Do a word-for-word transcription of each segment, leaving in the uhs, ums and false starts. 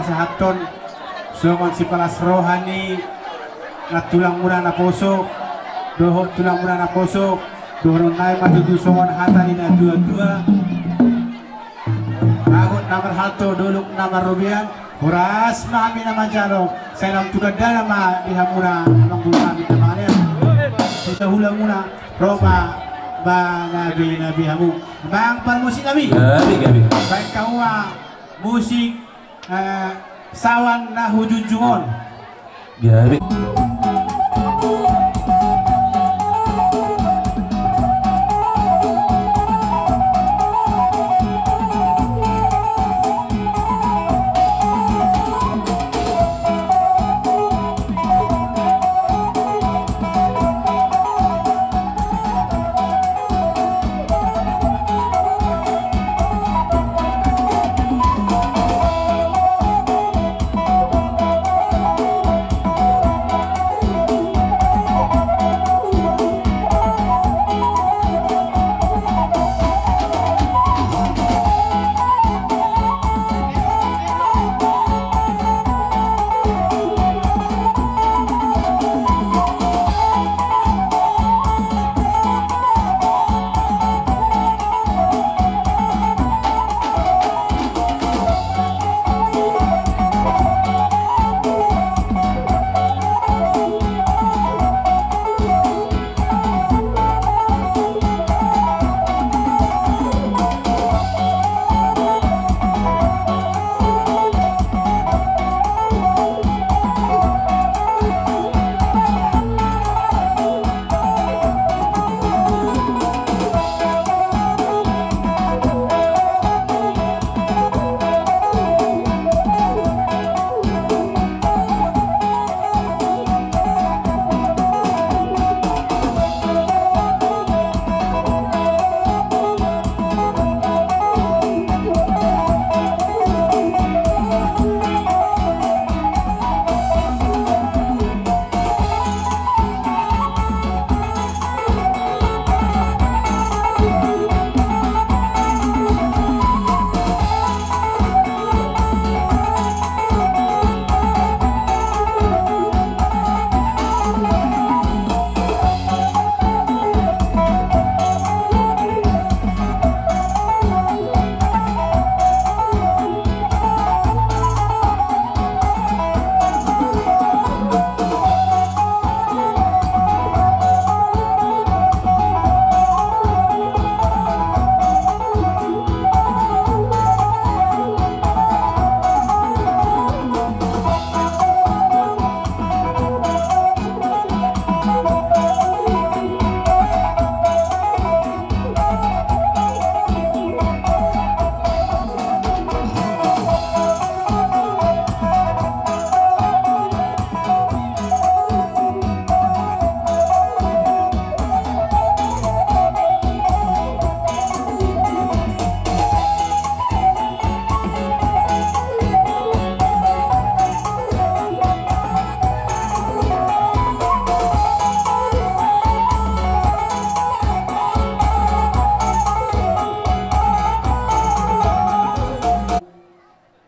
Sahaton songon sipalas roha ni nantulangmuna naposo, dohot tulangmuna naposo, dohonon nai ma tutu songon hata ni natuatua. Bagot na marhalto, dolok na marrobean, horas ma hami na manjalo, sai lam tu gandana ma di hamuna, amang boru hami na mangalean. Hita hulamuna, ro ma, ba nabi-nabi hamu. Amang parmusik nami. Gabe, gabe. Baen hamu ma musik, eh, sawan na hujunjung on. Gabe.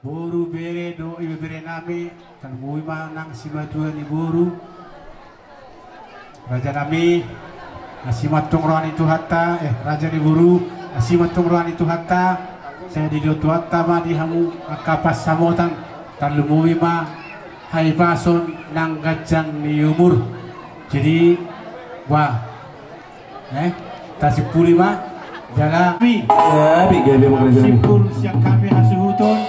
Boru, bere dohot ibebere nami, tarlumobi ma nang simatua ni boru, raja nami, asi ma tong roha ni Tuhanta, eh, raja ni boru, asi ma tong roha ni Tuhanta, sai dilehon Tuhanta ma di hamu angka pansamotan, tarlumobi ma hahipason nang ganjang ni umur. Jadi, wah, eh, tasimpuli ma, jala. Gabe, gabe, gabe, gabe. Simpul sian hami hasuhuton,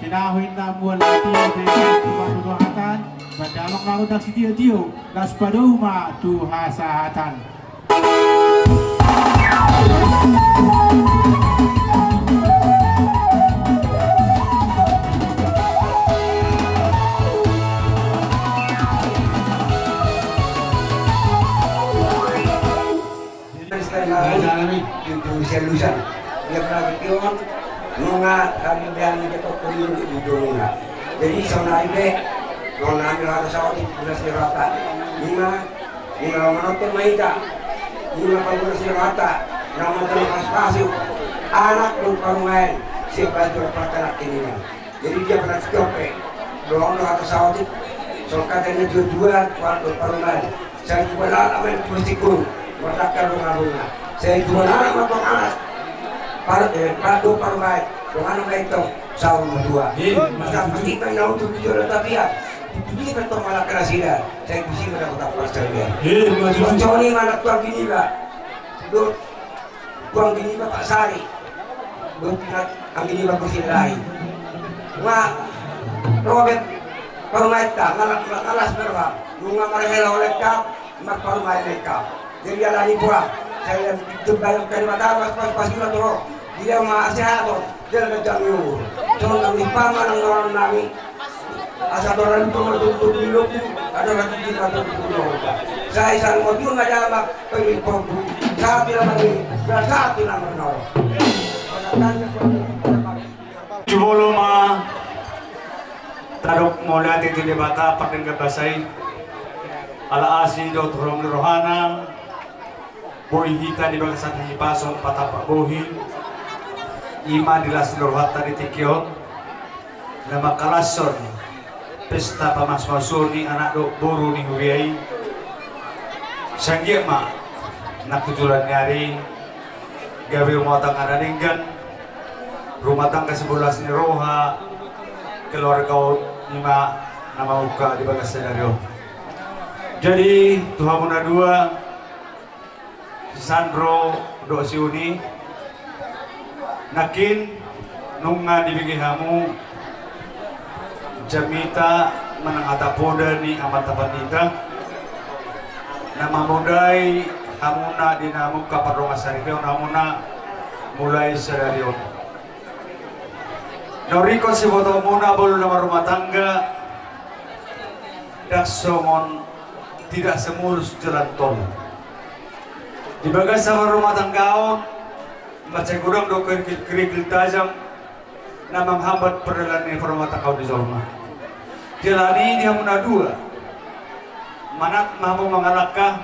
tinahu inna mual ati, dengan tuan tuan hatan, badamang laut dak sitio-tio, las padou ma tu hasahatan. Jadi, sekali lagi, itu lusan-lusan. Ia berarti on, nunga kami bilang di toko dulu di dunia. Jadi, sauna ibe, nona ambil harus awal di bulan Sirata. Nunga Nunga manonton ma hita, nunga paboa sirata, na manonton pasu-pasu, anak dohot parumaen, sian Banjar Parkanak Kiningan. Jadi dia pernah cikope. Doang do hata saotik. Songkatan ni dua-dua, kuat do parumaen. Sai dua anak main tulis tikun. Merdaka do ngabunga. Sai dua anak matong anak. Par, eh, padu parumaen. Doang anak main tong. Saur matua. Masa pasti main naung tu video tapi ya. Dia bertemu anak keras ida. Sai bisi mana kota percaya. Soni mana tuan bini ba. Dot. Tuan bini ba Pak Sari. Dot na, anggi ni ba Gusi Rai. Nga, Robert, parumaenta, ngalas, ngalas berha. Nunga marhela oleh kap, mar parumaen lengkap. Jadi ala ni pura, saya itu bayang dari mata, pas, pas, pas, gila, toro. Dia ma sehat, toro. Dia ada jam yur. Toro, kami paman, nang orang nami. Asa doran tu matutup di loku, ada lagi di matutup di loku. Saya isang mobil nggak ada amak, pergi pompu. Satu nama ini, dan satu nama nol. Jumolo ma, tadok mauliate tu Debata, pardenggan basa i. Ala asi dohot holong ni rohana. Boi hita di bagasan hahipason patampak bohi, ima di las ni rohanta di tingki on, na mangkalashon pesta pamasumasuon ni anak dohot boru ni huria i. Sai anggiat ma nang tu joloan ni ari gabe rumah tangga na denggan, rumah tangga sibolas ni roha, keluarga on ima na mamungka di bagasan ari on. Jadi tu hamu na dua, si Sandro dohot si Uni, nangkin nunga dibege hamu jamita manang hata poda ni amanta pandita na mamodai hamuna di na mungka pardongan saripeon hamuna mulai sadari on. Na huringkot sibotoonmuna molo na marrumah tangga, ndang songon tidak semulus jalan tol. Di bagasan rumah tangga on, mansai godang do kerikil-kerikil tajam na manghambat pardalanan ni rumah tangga on di jolma. Jala ni di hamu na dua, manat ma hamu mangalangka,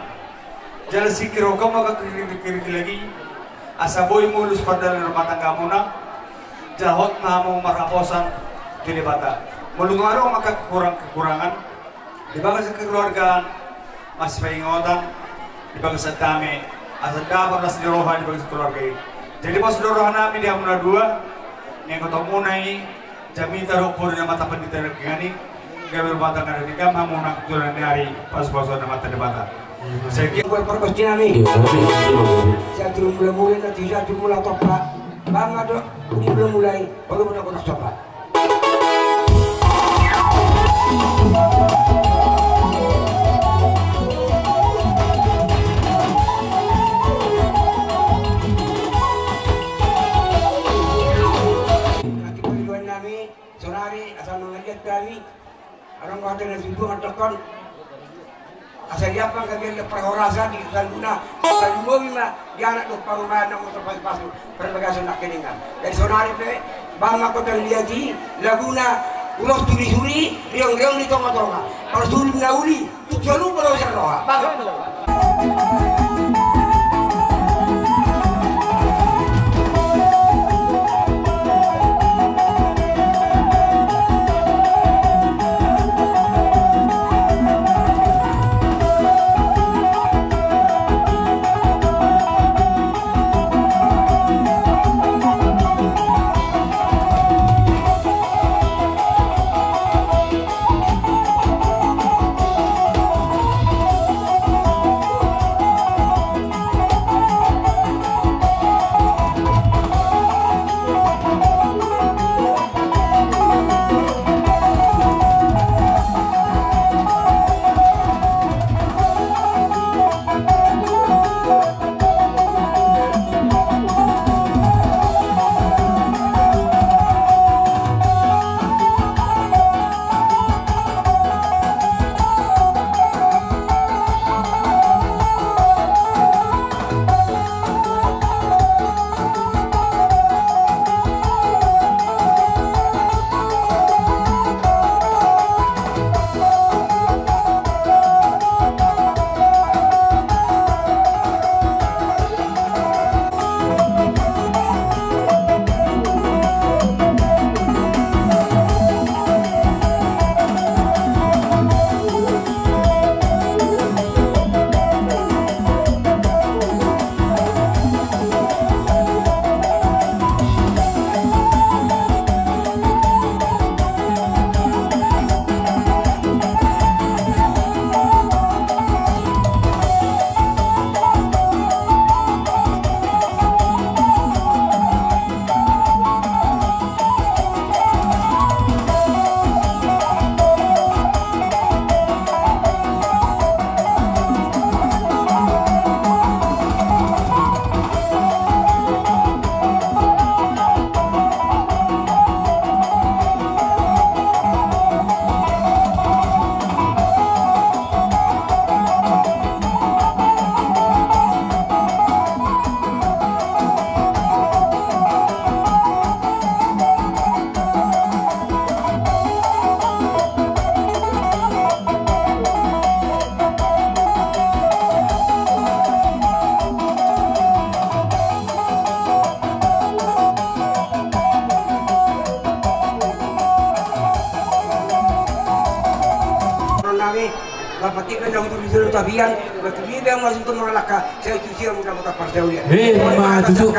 jala singkirhon hamu angka kerikil-kerikil i, asa boi mulus pardalanan ni rumah tanggamuna, jala hot ma hamu marhaposan tu Debata. Molo tung adong angka kekurang-kekurangan, di bagasan kekeluargaan, masipaingotan, di bagasan dame, asa dapot las ni roha di bagasan keluarga i. Jadi, pos do rohanami di hamu na dua, na ingotonmuna i, jamita dohot poda ni amanta pandita na denggan i, gabe rumah tangga na denggan, hamu nang tu joloan ni ari, pasu-pasu ni amanta Debata. Sai anggiat. Buat pargonsinami. Sai tu mula-mula na tu, sai tu mula topa. Bang adong mula-mula i, baru mula kota sopa. Sonari asa mangaliat hami. Adong hata na sibuan dokkon. Asa diampang gabe na parhorasan di saluna, salumobi ma di anak dohot parumaen na molo pasu-pasu parbagason nangkiningan. Jadi sonari pe, bang ma kota liat i, laguna ulos tuli suri, riong-riong di tonga-tonga. Parsulim na uli, tuk solu polo serroha. Bang. Bapak tiga na hudur di dalam tabian, batu bibi yang masuk tu mangalangka, saya cuci yang udah mata parjaulian. Eh, ma tutu.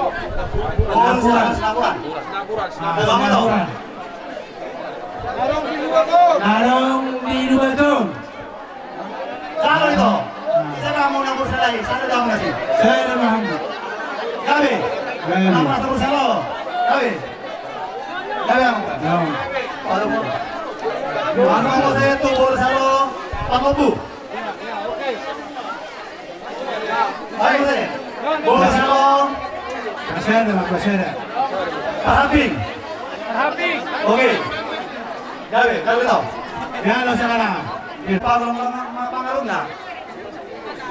Lapuran. Lapuran. Ah, Lapuran. Lapuran. Adong di Lubaton. Salo ito. Salo hamu na boru salo i, salo hamu na si. Salo hamu. Gabe. Gabe. Nama na boru salo. Gabe. Gabe hamu. Gabe. Aduh. Mana mau saya tu boru salo. Pak Bobu. Ayo, Boru salo. Masih ada, Pak, masih ada. Pak Haping. Pak Haping. Oke. Gabe, gabe tau. Ya, lo sekarang. Di parung ma-, ma-, pangaruna.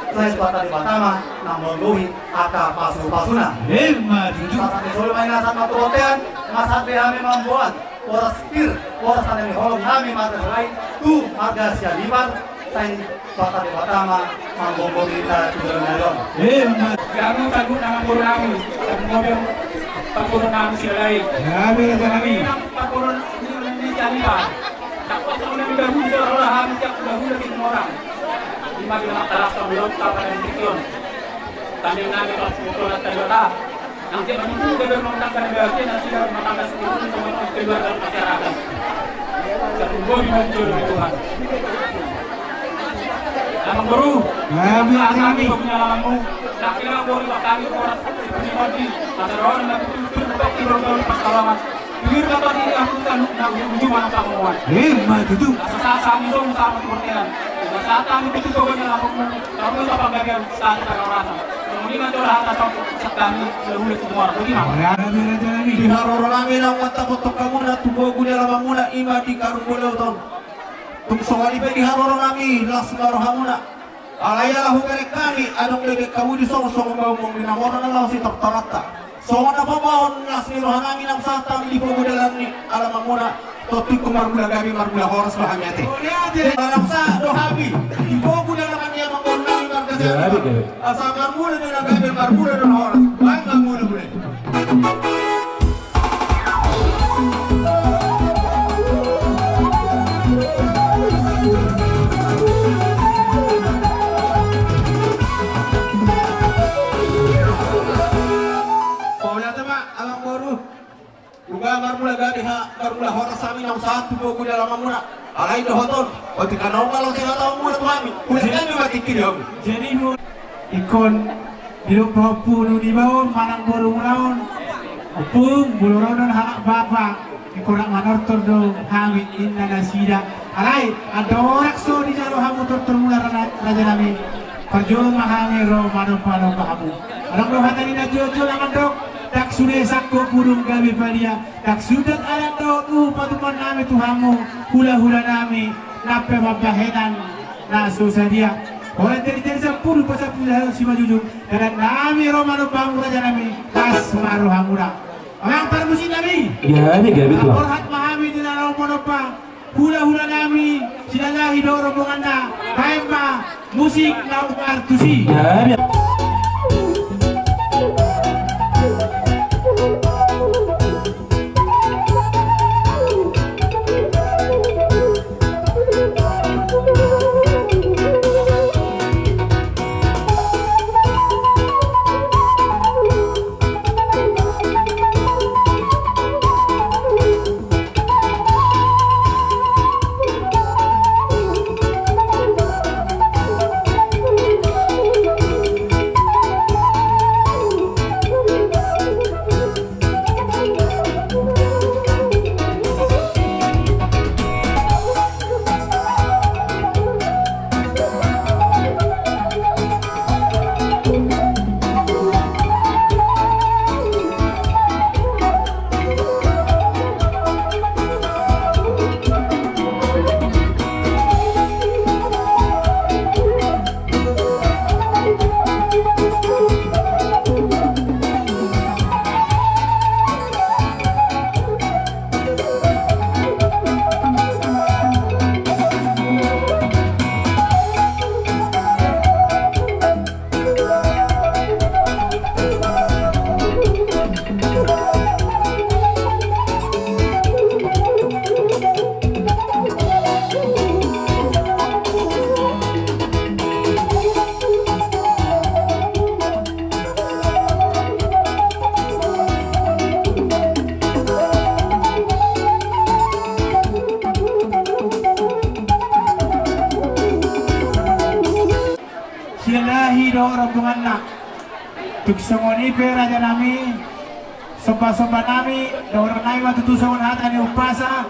Sai Debata ma na manggohi angka pasupasuna. Ima tutu. Sahat ni solu ma i na sahat martua bontean, ma sahat be hami mamboan horas pir, horas na niholongnami marga Silahi tu marga Sianipar, sai Debata ma manggomgomi hita tu joloan on. Ima. Gabe sahat tu amangboru nami, amangboru nami Silahi. Gabe raja nami. Amangboru nami Sianipar. Dapot songon na nidahulu, songon na hami siap dahulu di Morang. Ima di Mataram, Sambilon, Tabanan, Tingkion. Kami nami pas pukul tadi lah. Nang dia menunggu dia berumah tangga di bagian nasi dan rumah tangga seperti teman-teman keluarga masyarakat. Satu gol di balik jodoh Tuhan. Amangboru. Kami, kami. Kami punya alamu. Nak kira gol di kami orang seperti mati. Ada orang yang betul-betul berpikir dalam pas alamat. Pir dapat ini aku kan nak ujung mana kamu muat. Ima tutu. Sasa sami dong sama tu perkelan. Sasa kami itu pokoknya lapor. Kamu apa bagian saat kita rasa. Mendingan tu lah atas aku sekali dahulu semua. Bagaimana? Di haroro nami na mata foto hamu na tu pogu di alaman muna ima di Karumboleuton. Tung songon i pe di haroro nami las ma roha muna. Alai ala hubereng hami adong do be hamu di songon-songon baombong di na mora na laho sitortoranta. Songon na paboahon las ni roha nami na sahat hami di pogu dalan ni alaman muna. Tontu ingkon marmula gabe marmula horas do hami ate. Ate. Ala na sahat do hami di pogu dalan ni amangboru nami marga Sianipar. Asa marmula do na gabe marmula do na horas. Baen ma mula-mula. Paulate ma amangboru. Nunga marmula gabe ha, marmula horas hami na sahat tu pogu di alaman muna. Alai dohot on, otik anong ma laho sihataon muna tu hami. Mula gabe ma tingki di on. Jadi ingkon didok pahompu nu dibaon manang boru muna on. Ompung, molo ro do halak bapa, ingkon rap manortor do hami inna nasida. Alai andorang so dijalo hamu tortor muna ra-, raja nami. Parjolo ma hami ro manomba-nomba hamu. Adong do hata ni na jolo-jolo na mandok, ndang sude sangko pudun gabe padia. Ndang sundat adat dohot uhum patupaon nami tu hamu, hula-hula nami, na pe mambahenan na so sadia. Holan jadi-jadi sampulu pasampulu simanjujung. Dalan nami ro manomba hamu raja nami, las ma roha muna. Amang parmusik nami. Gabe, gabe tutu. Borhat ma hami di na laho manomba. Hula-hula nami, Silalahi do rombonganna, baen ma musik na ummartusi. Songon i pe raja nami, somba-somba nami, dohonon nami ma tutu songon hata ni umpasa: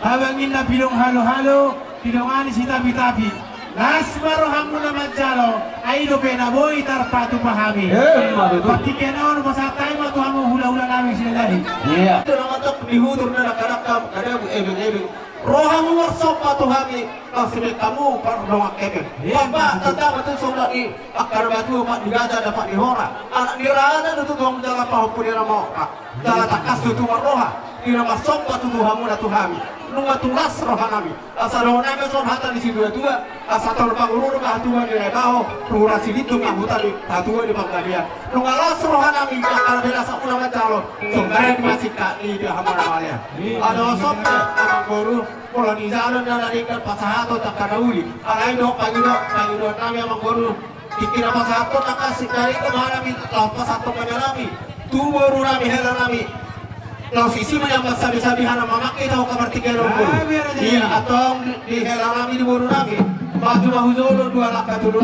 Habang inna pidong halo-halo, pidongani sitapi-tapi. Las ma rohamuna manjalo, ai dope na boi tarpatupa hami. Emma tutu. Partingkian on pasahat hami ma tu hamu hula-hula nami Silalahi. Iya. Ito na mantok di hutur na dangka-dangka, kada bu ebeng-ebeng. Rohamu marsomba tu hami, laos sibaen hamu pardongan hepeng. Iya. Bapa, tanda ma tu songon i, angka na matua, pat di gaja, dapat di hora. Anak ni raja do tutu hamu jala pahompu ni na maoka. Jala tangkas tutu marroha, di na marsomba tutu hamuna tu hami. Nunga tulas roha nami. Asa dohonon nami songon hata ni situa-tua: Asa tolu pangururu ma hatubuan ni Raibaho, rura Silindung ma huta ni hatubuan ni Panggabean. Nunga las roha nami, angka na binasamuna manjalo, songgari di masingkat ni dia hamuna malean. Adong somba, amangboru, molo di jalo na denggan pasahaton angka na uli. Alai do pangido, pangidoan nami amangboru. Tingki na pasahaton angka singkat i tu ma nami, laos pasahaton ma nami tu boru nami, hela nami. Laos isi ma nian marsabi-sabi hana mamangke tahu kabar tiga nombor. Iya, antong di, di hela nami, di boru nami. Maju ma hujolo dua langkah tolu.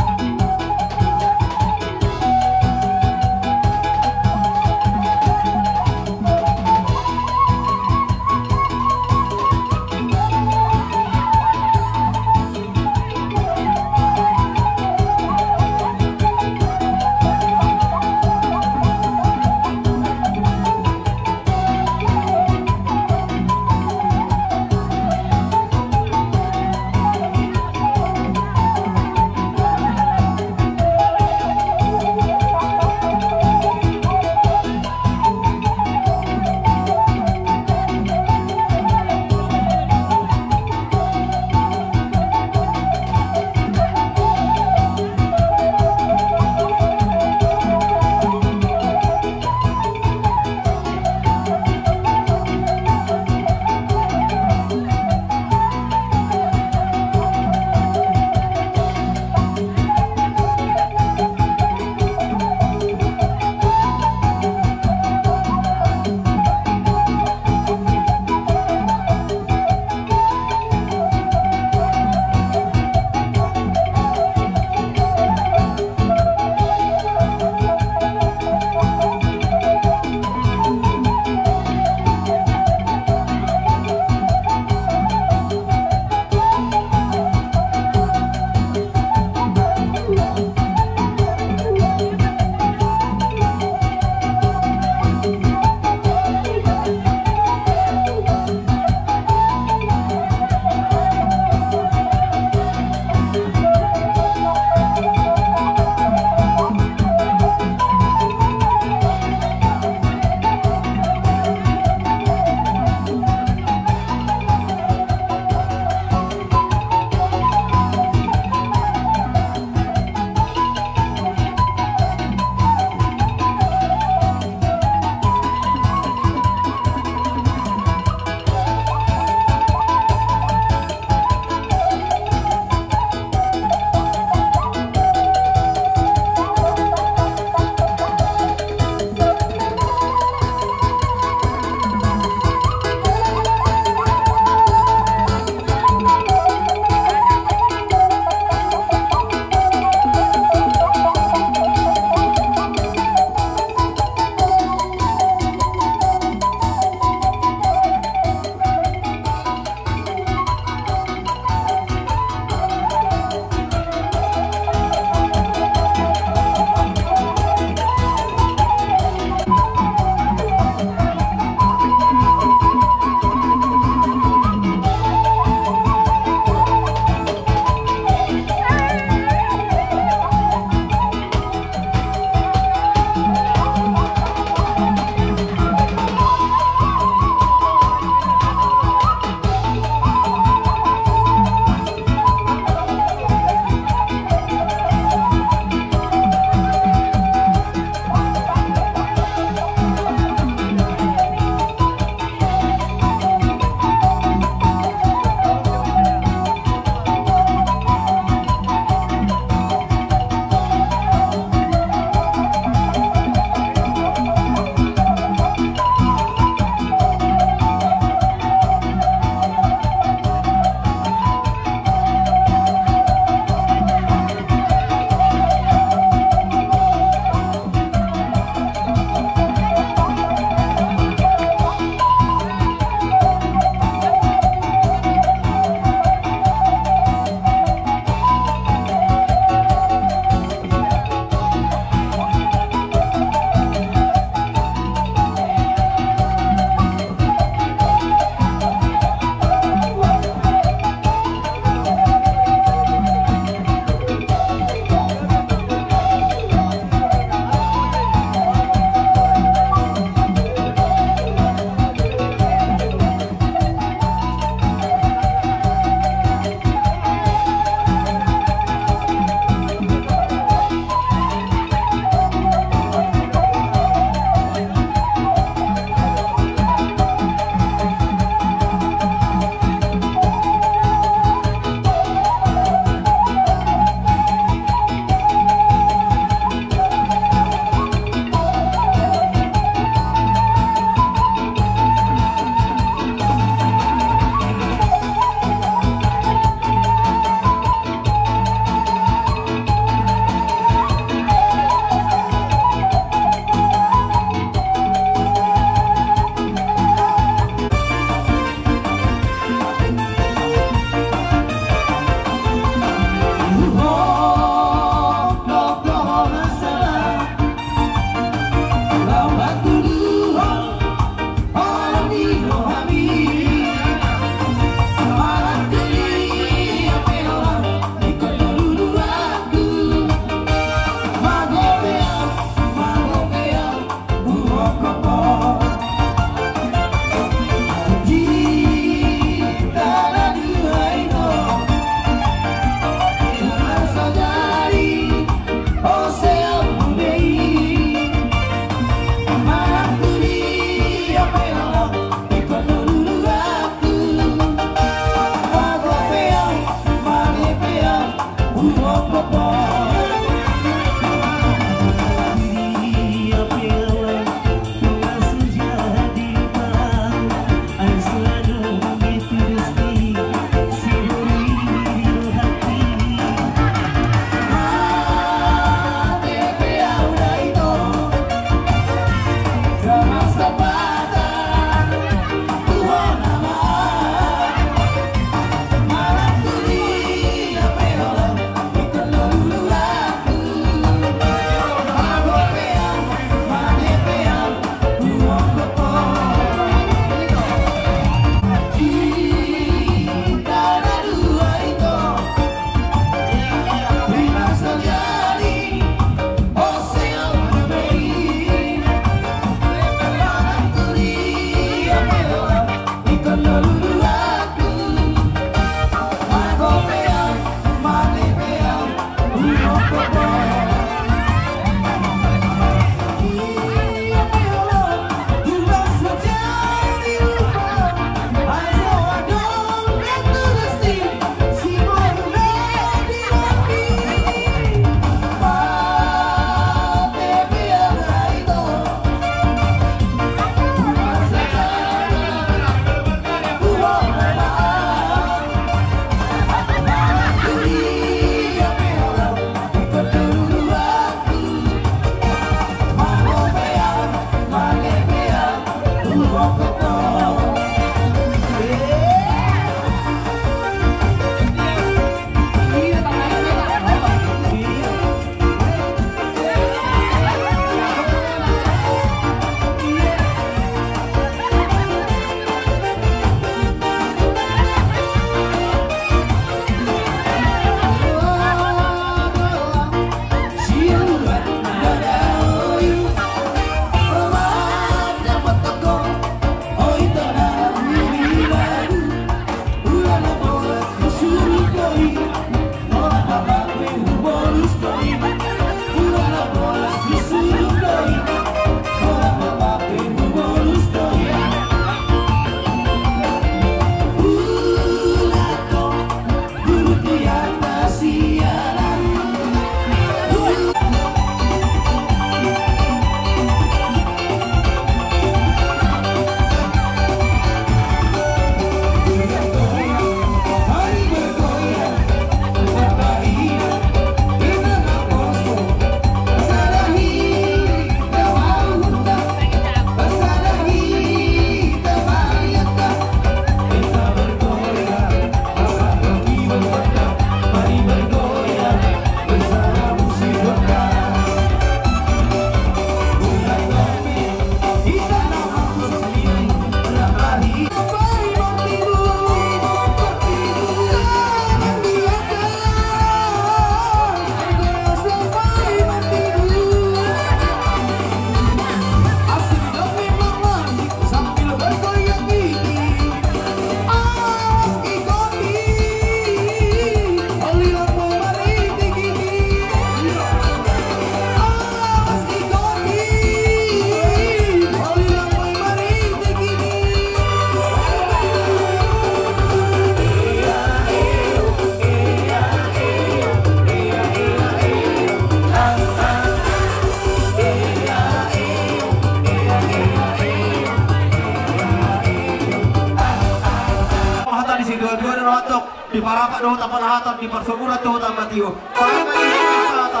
Dohot apala hata di parsoburan dohot amatio. Parma di hata,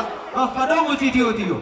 padomu sitio-tio.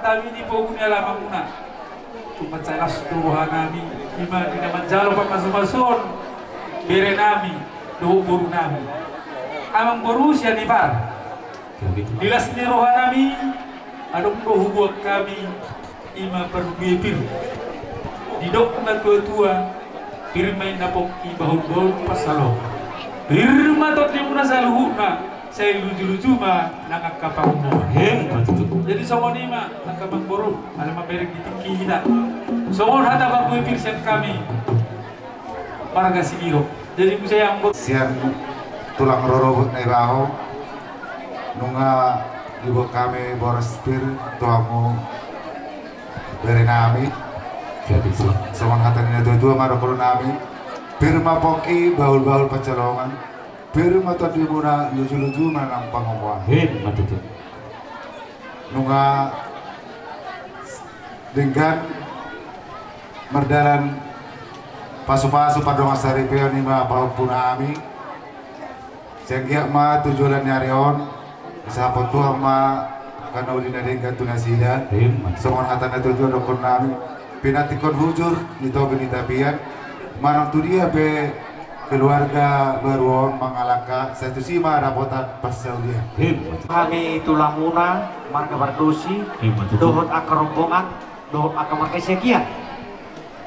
Hami di pogu ni alamanmuna. Tung mansai las do rohanami, ima di na manjalo pangasumason berenami dohot borunami. Amangboru sian Ipar. Di las ni rohanami, adong do huboan hami, ima parbue pir. Didok natuatua, pir ma inna pongki, bahulbahul pansalongan. Pir ma tondimuna saluhutna, sai lujuluju ma nang angka pangomoan. Emma tutu. Jadi songon i ma angka amangboru, ala mamereng di tingki hita. Songon hata parbue pir sian hami, marga Sigiro. Jadi muse amangboru. Sian tulang rorobot Naibaho, nunga diboan hami boras pir tu hamu berenami. Jadi songon hata ni natuatua ma dohononnami, pir ma pongki, bahulbahul pansalongan. Pir ma tondimuna, lujuluju ma nang pangomoan. Emma tutu. Nunga denggan mardalan pasupasu pardongan saripeon, ima pahompunami. Sai anggiat ma tu joloan ni ari on, disahaphon Tuhan ma angka na uli na denggan tu nasida. Emma. Songon hata natuatua dohononnami, pinantikhon hujur di topi ni tapian, manang tu dia pe keluarga baru on mangalangka, sai tusi ma dapotan parsaulian. Emma. Hami tulangmuna marga Pardosi, emma tutu, dohot angka rombongan, dohot angka marga Siagian.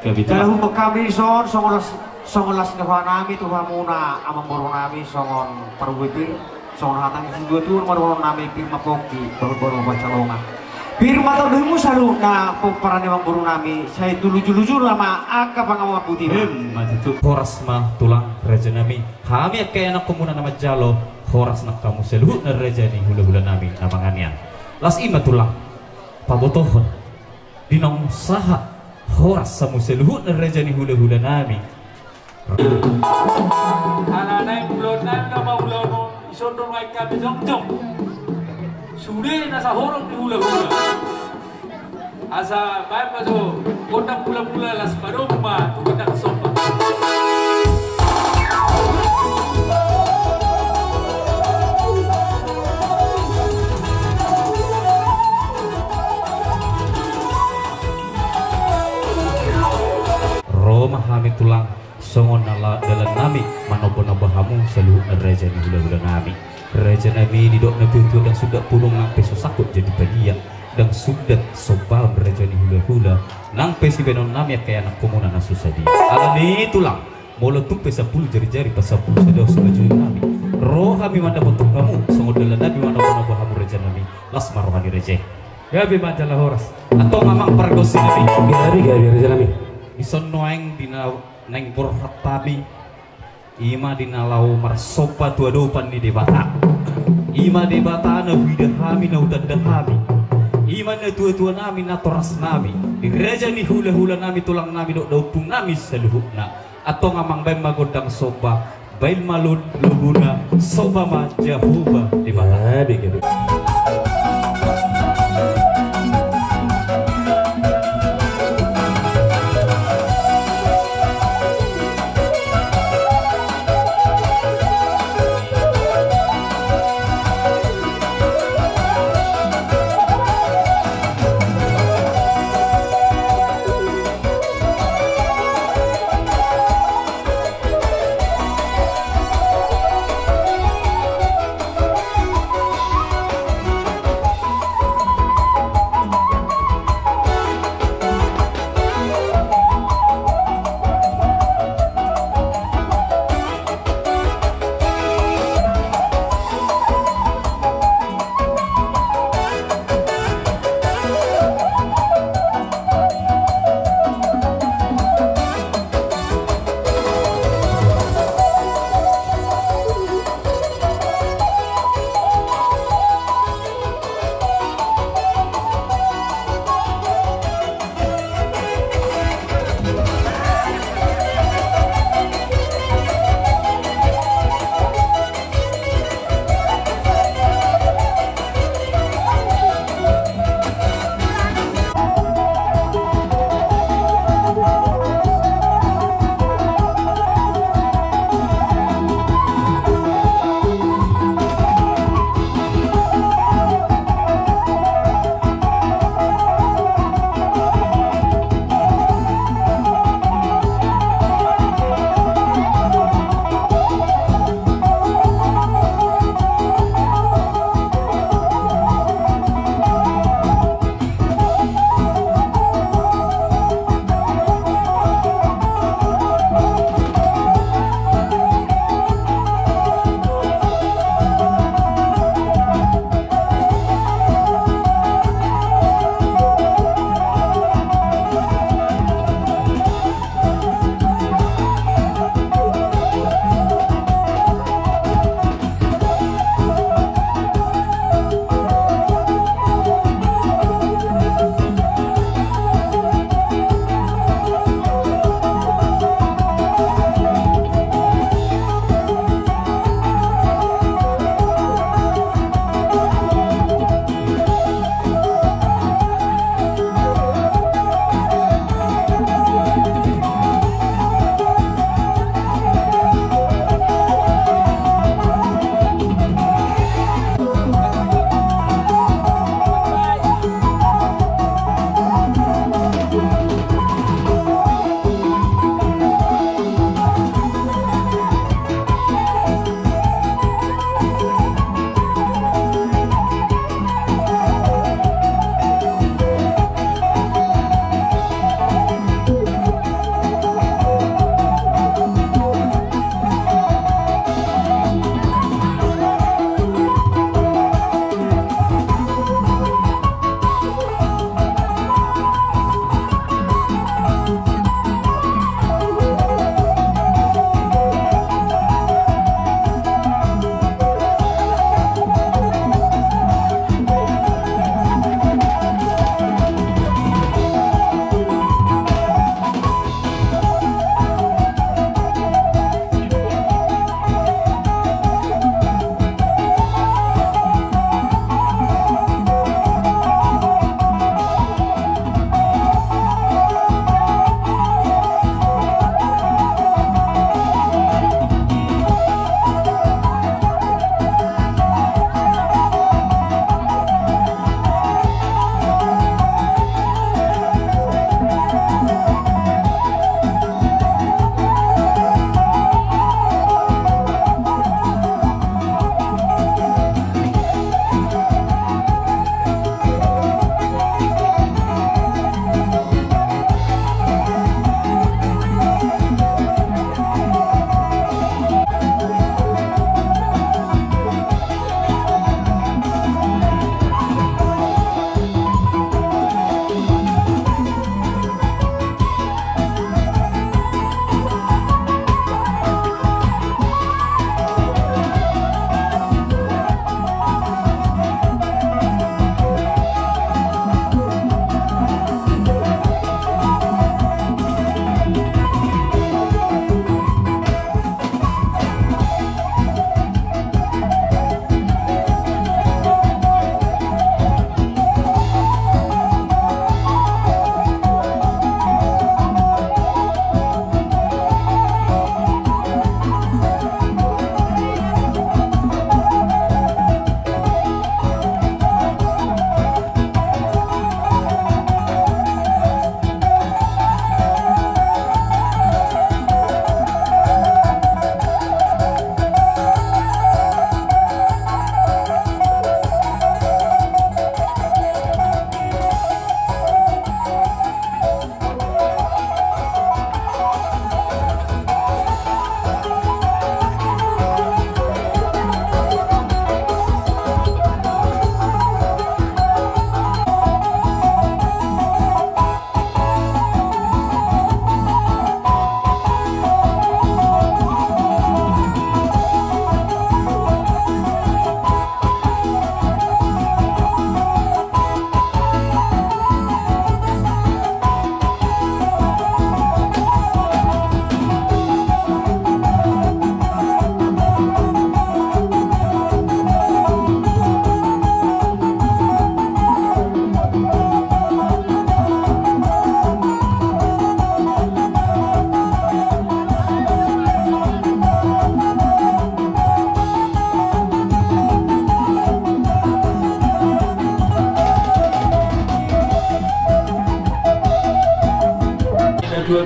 Gabe tulang. Jala huboan hami dison songon las, songon las ni rohanami tu hamuna amangborunami songon parbue pir, songon hata ni situatua ma dohononnami, pir ma pongki, bahulbahul pansalongan. Pir ma tondimu saluhutna, pomparan ni amangborunami, sai tu lujuluju ma angka pangomoan botima. Emma tutu. Horas ma tulang rajanami, hami angka ianakhonmuna na manjalo, horas nang hamu saluhutna raja ni hulahulanami na mangan i. Las i ma tulang pabotohon. Di naung sahat, horas hamu saluhutna raja ni hulahulanami. Ala naeng ulaonnami nama ulaon on, dison do nuaeng hami jongjong. Sude na sahorong ni hulahula. Asa baen ma jo gondang mulamula, laos padomu ma tu gondang somba. Ro ma hami tulang, songon na la-, dalannami manombanomba hamu saluhutna raja ni hulahulanami. Rajanami, didok natuatua, ndang sundat pudung nang pe so sangkot jadi padia, ndang sundat sombaon raja ni hulahula nang pe sibaenonnami angka ianakhonmuna na so sadia. Alani i tulang, molo tung pe sampulu jarijari pasampulu sada, os ma jujunami. Ro hami mandapothon hamu, songon dalannami manombanomba hamu rajanami. Las ma roha ni raja i. Gabe ma jala horas. Antong amang pargonsinami. Gabe, gabe rajanami. Dison nuaeng di na naeng borhat hami, ima di na laho marsomba tu adopan ni Debata. Ima Debata na huida hami, na hutanda hami. Ima natuatuanami, natorasnami, di raja ni hulahulanami, tulangnami dohot daompung nami saluhutna. Antong amang, baen ma gondang somba, baen ma lo-, lobuna, somba ma Jahowa Debata. Gabe, gabe.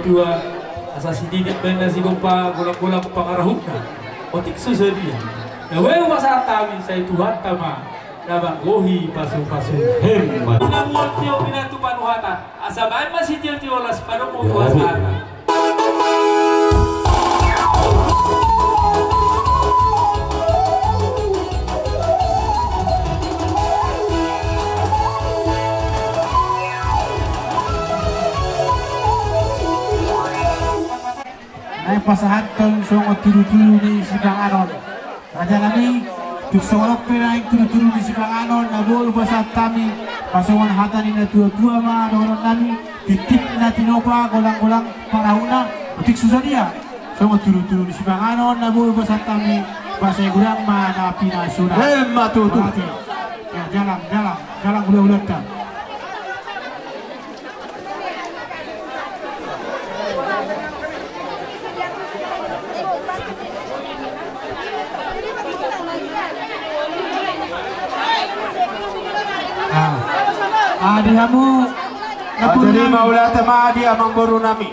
Tua, asa sititi baen na sigompa golang-golang pangarahutna. Otik so sadia. Na boi hupasahat hami, sai Tuhanta ma na manggohi pasu-pasu. Emma. Unang muat tio pinantu panuhatan. Asa baen ma sitio-tio las padomu hupasahat. Naeng pasahathon songon tudu-tudu ni sipanganon. Raja nami, tung songon on pe naeng tudu-tudu ni sipanganon na boi hupasahat hami, pasongon hata ni na tua-tua ma dohonon nami, titip na tinopa golang-golang pangarahutna. Otik so sadia songon tudu-tudu ni sipanganon na boi hupasahat hami, ba sai godang ma na pinasuna. Emma tutu. Mauliate. Ya, jalang, jalang, jalang hula-hulanta. Ah. Ah, di hamu. Ah, jadi mauliate ma di amangboru nami.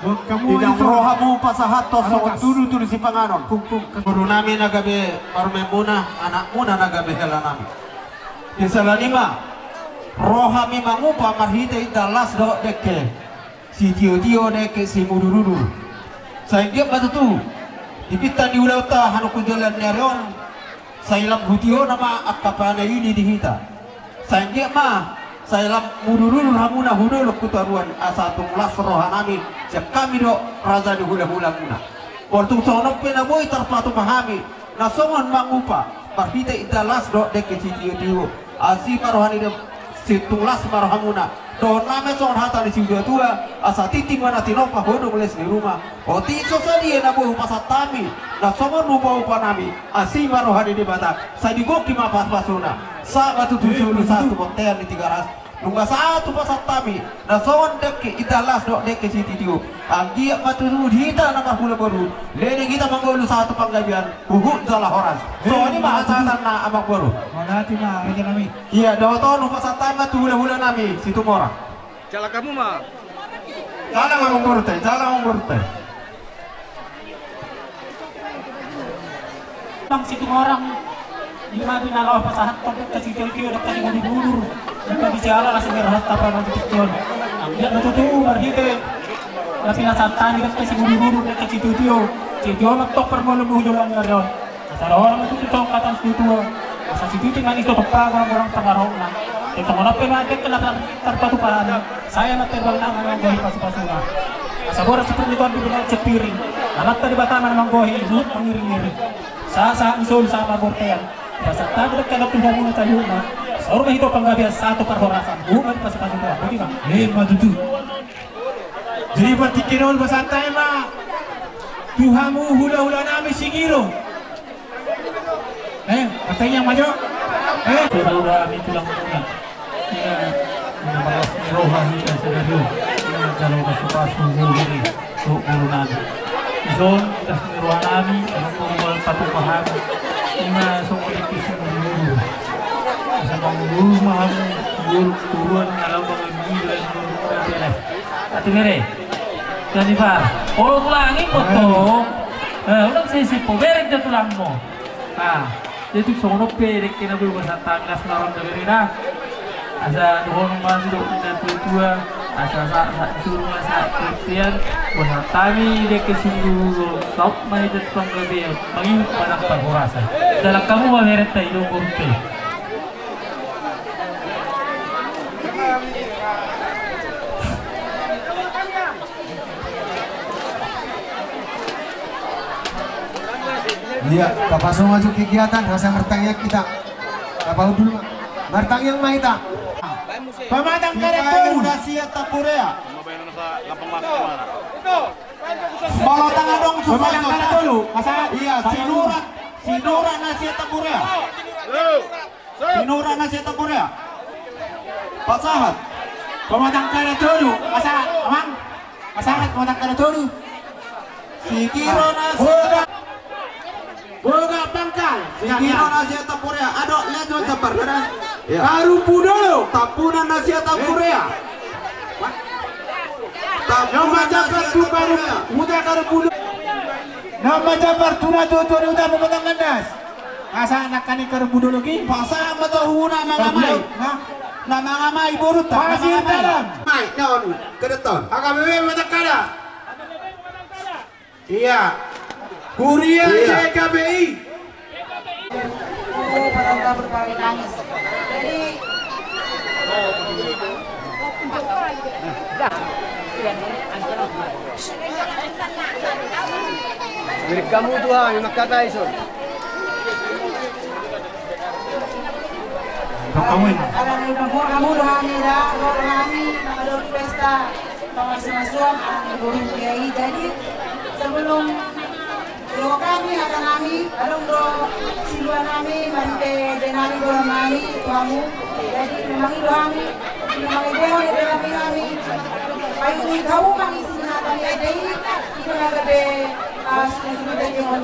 Di na rohamu pasahathon songon tudu-tudu sipanganon. Boru nami na gabe parumaenmuna, anakmuna na gabe hela nami. Di sala ni ma rohami mangupa marhite indahan las dohot dengke sitio-tio, dengke simudur-udur. Sai anggiat ma tutu di pinta ni ulaonta hanungkun joloan ni ari on, sai lam hutio nama angka panaili di hita. Sai anggiat ma sai lam mudur-udur hamuna hu dolok hu toruan, asa tung las roha nami sian hami dohot raja ni hula-hulamuna. Molo tung songon on pe na boi tarpatupa hami na songon mangupa marhite indahan las dohot dengke sitio-tio, asi ma roha ni Debata, sai tung las ma rohamuna. Dohonon nami songon hata ni situa-tua, asa titi ma na tinopa, hodong les ni ruma. Otik so sadia na boi hupasahat hami na songon upa-upa nami, asi ma roha ni Debata, sai digongki ma pasu-pasuna. Sahat ma tutu solu, sahat tu bontean ni Tigaras. Nunga sahat hupasahat hami na songon dengke indahan las dohot dengke sitio-tio. Anggiat ma tutu di hita na marhula boru, leleng hita manggoluh sahat tu panggabean huhut jala horas. Songon i ma hasahatan na, amangboru. Mauliate ma raja nami. Ia dohot on hupasahat hami ma tu hula-hula nami Situmorang. Jalang hamu ma. Jalang amangborunta, jalang amangborunta. Bang Situmorang, ima di na laho pasahathon dengke sitio-tio, dengke simudur-udur, dengke di siala las ni rohanta panon di tingki on. Anggiat ma tutu marhite na pinasahat hami dengke simudur-udur, dengke sitio-tio, sitio ma antong parmulon ni joloan ni ari on. Asa dohonon ma tutu songon hata ni situa-tua, asa sititi ma na tinopa golang-golang pangarahutna. Tung songon on pe na dengke na tar-, tarpatupa hami, sai ma antong na manggohi pasu-pasuna. Asa boras sipiring ni tondi, binahen sipiring, Amanta Debata ma na manggohi, huhut mangiring-iring. Sahat-sahat ni solu sahat marbontean. Pasahat hami dengke na tu hamuna saluhutna, saur matua panggabean, sahat tu parhorasan, huhut ma dipasu-pasu Tuhan. Boti ma. Emma tutu. Jadi partingkian on pasahat hami ma tu hamu hula-hula nami Sigiro. Eh, martangiang ma jo. Eh, saudara nami, tulang muna. Ia, ia malas ni roha hita sadari on. Ia jalo pasu-pasu boru ni, boru nami. Dison, las ni roha nami, adong boru na patupa hami. Ima songon dengke simudur-udur. Asa mangulu ma hamu, boru turuan na laho mangan gila ni boru na bela. Ate bere. Jadi par. Olo tulang i potong. Eh, unang sisip ho, bereng do tulangmu. Ah, jadi songon on pe dengke na boi hupasahat hami, las na ro da bere da. Asa dohonon ma sidok ni na tua-tua, asa sa, sa, suru ma sa, ketian, hupasahat hami dengke simudur-udur, saut ma hita tu panggabean, mangihut ma nang parhorasan. Jalang hamu ma berenta i do boru pe. Iya, tapasongon jo kegiatan, asa martangiang hita. Tapahu dulu ma. Martangiang ma hita. Pamatang kada tolu. Nasihat Tampurea. Molo tangkas adong susa. Pamatang kada tolu. Masa? Iya, sinura, sinura nasihat Tampurea. Sinura nasihat Tampurea. Pasahat. Pamatang kada tolu. Pasahat, amang. Pasahat, pamatang kada tolu. Sigiro nasihat. Boga pangkal. Sigiro nasihat Tampurea. Adong, lihat jo Tampurea. Iya. Tarupu dolo. Tampunan nasihat Tampurea. Na manjambar tu baru huta Karbudo. Na manjambar tu na tuatua ni huta Pematang Gandas. Asa nangkaning Karbudo logi. Pasahat ma tu na mangamai. Na mangamai borunta. Pasir Dalam. Mai, non, kedeton. H K B P Pematang Kala. Iya. Huria J K B I. Jadi, milik hamu Tuhan, mangkatai son. Hamu do hami da, ro hami mangadok pesta. Pamasumasu, ah, ibu hami. Jadi, sebelum, sebelum hami, hata nami, adong do silua nami, marhite ende nami, dohot nami, tu hamu. Jadi, memang i do hami, memang i do hami, hami. Baik ni kau, kami sini hata ni ende i, itu na gabe, ah, sudah-sudah dia mau.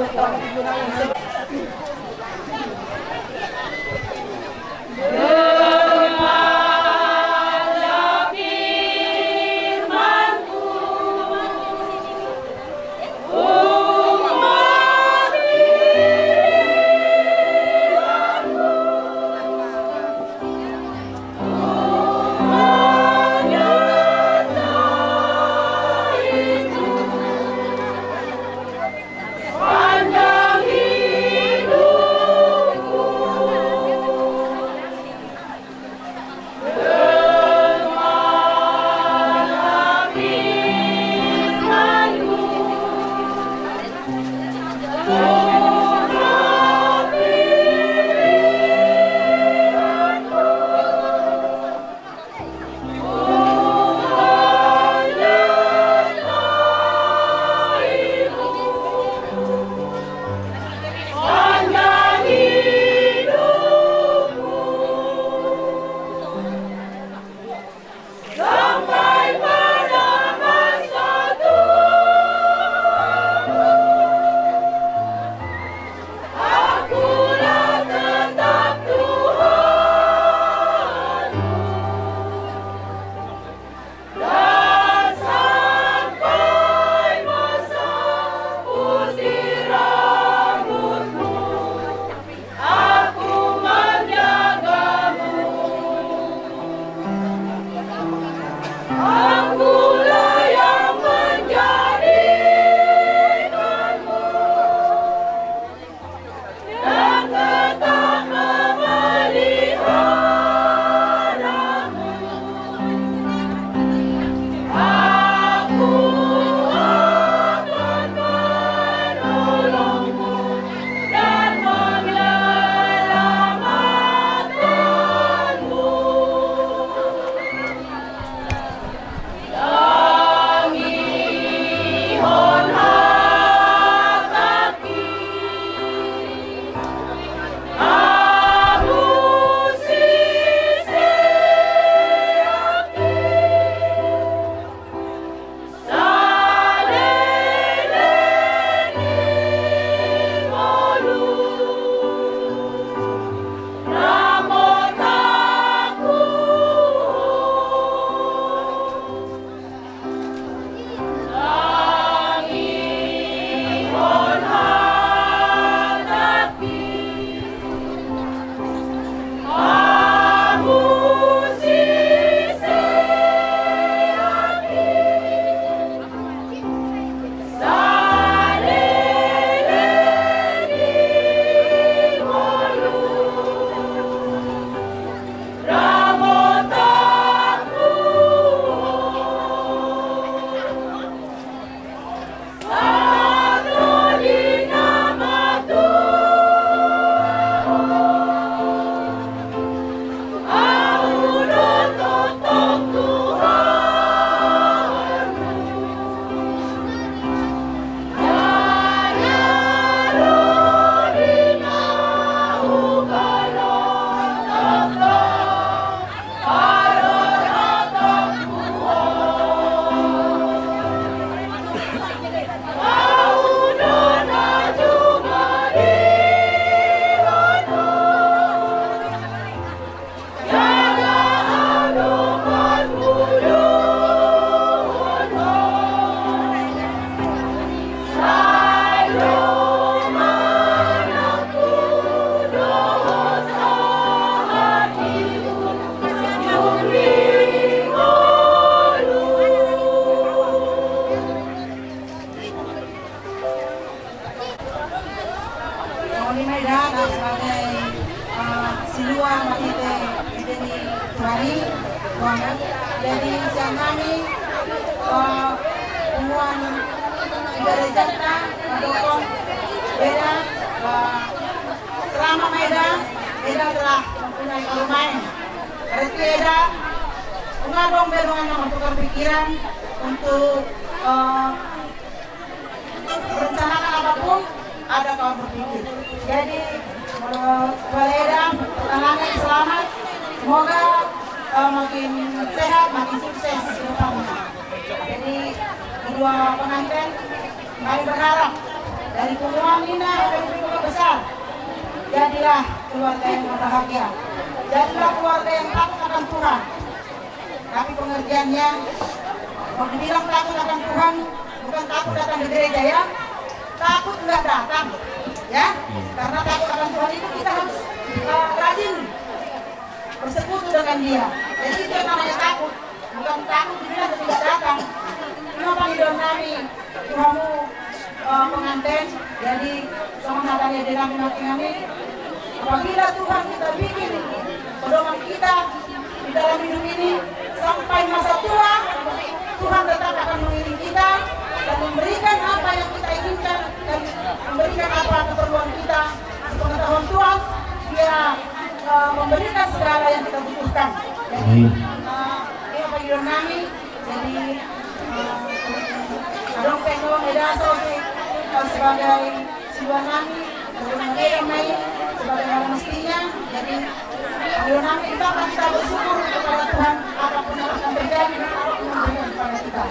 Kami Maeda sebagai, eh, silua marhite ende ni Tuhan i, Tuhan i. Jadi sian hami, eh, punguan gereja ta, mandok, Eda, eh, selama Maeda, Eda telah mempunyai parumaen. Berarti Eda, nunga adong be dongan na bertukar pikiran untuk, eh, merencanakan apapun, ada kawan berpikir. Jadi, eh, Eda, pertahanan selamat. Semoga, eh, makin sehat, makin sukses ke depannya. Jadi, kedua pengantin, kami berharap dari punguan ini ada keluarga besar. Jadilah keluarga yang berbahagia. Jadilah keluarga yang takut akan Tuhan. Tapi pengertiannya, kalau dibilang takut akan Tuhan, bukan takut datang ke gereja, ya. Takut nggak datang, ya. Karena takut akan Tuhan itu kita harus, eh, rajin bersekutu dengan Dia. Jadi itu yang namanya takut. Bukan takut dibilang tidak datang. Ima pangidoan nami tu hamu, eh, pengantin. Jadi songon hata ni ende nami nangkiningan i, apabila Tuhan kita bikin pedoman kita di dalam hidup ini, sampai masa tua Tuhan tetap akan mengiring kita dan memberikan apa yang kita inginkan dan memberikan apa keperluan kita. Sepengetahuan Tuhan, Dia, eh, memberikan segala yang kita butuhkan. Jadi, amin, eh, ini pangidoan nami. Jadi, eh, adong pe na meda so, eh, sebagai silua nami, sebagai nami, sebagaimana mestinya. Jadi, pangidoan nami, kita akan kita bersyukur kepada Tuhan apapun yang akan terjadi dan apapun yang terjadi kepada kita.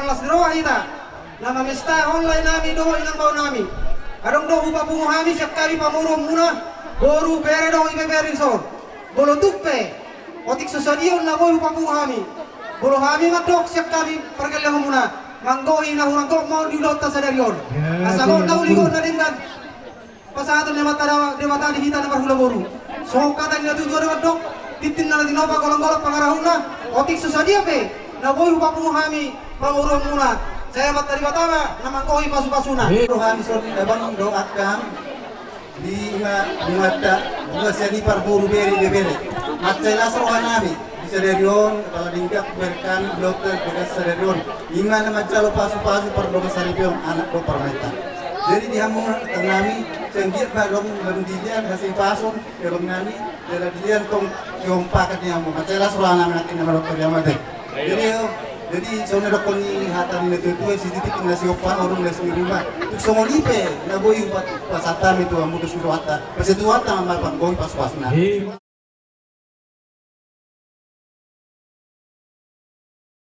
Las ni roha hita na mamestahon lae nami dohot inang bao nami. Adong do hupapungu hami sian hami pamoruonmuna, boru, bere dohot ibebere dison. Molo tung pe otik so sadia on na boi hupapungu hami, molo hami mandok sian hami pargellengmuna, manggohi na hurang gok ma on di ulaonta sadari on. Asa gok na uli, gok na denggan pasahaton ni Amanta Debata di hita na marhula boru. Songon hata ni natuatua do mandok, tintin na tinopa, golanggolang pangarahutna. Otik so sadia pe na boi hupapungu hami pamoruonmuna, sai Amanta Debata ma na manggohi pasupasuna. Roha ni sori na bang do angkang di ima, ima ta, ima sian i parboru, bere, ibebere. Mansai las roha nami di sadari on, apala denggan bere nami di ulaonta di bagasan sadari on, ima na manjalo pasupasu pardongan saripeon anak dohot parumaenta. Jadi di hamu angkang nami, sai anggiat ma adong lam dilehon hasipason di abang nami, jala dilehon tong kekompakan di hamu. Mansai las roha nami nangkin na manortor i, amang. Jadi, jadi songon na didok ni hata ni natuatua, sititik na siompa, adong las ni ruma. Tung songon i pe na boi hupasahat hami tu hamu dos ni rohanta, pasupasu Tuhanta ma na manggohi pasupasuna.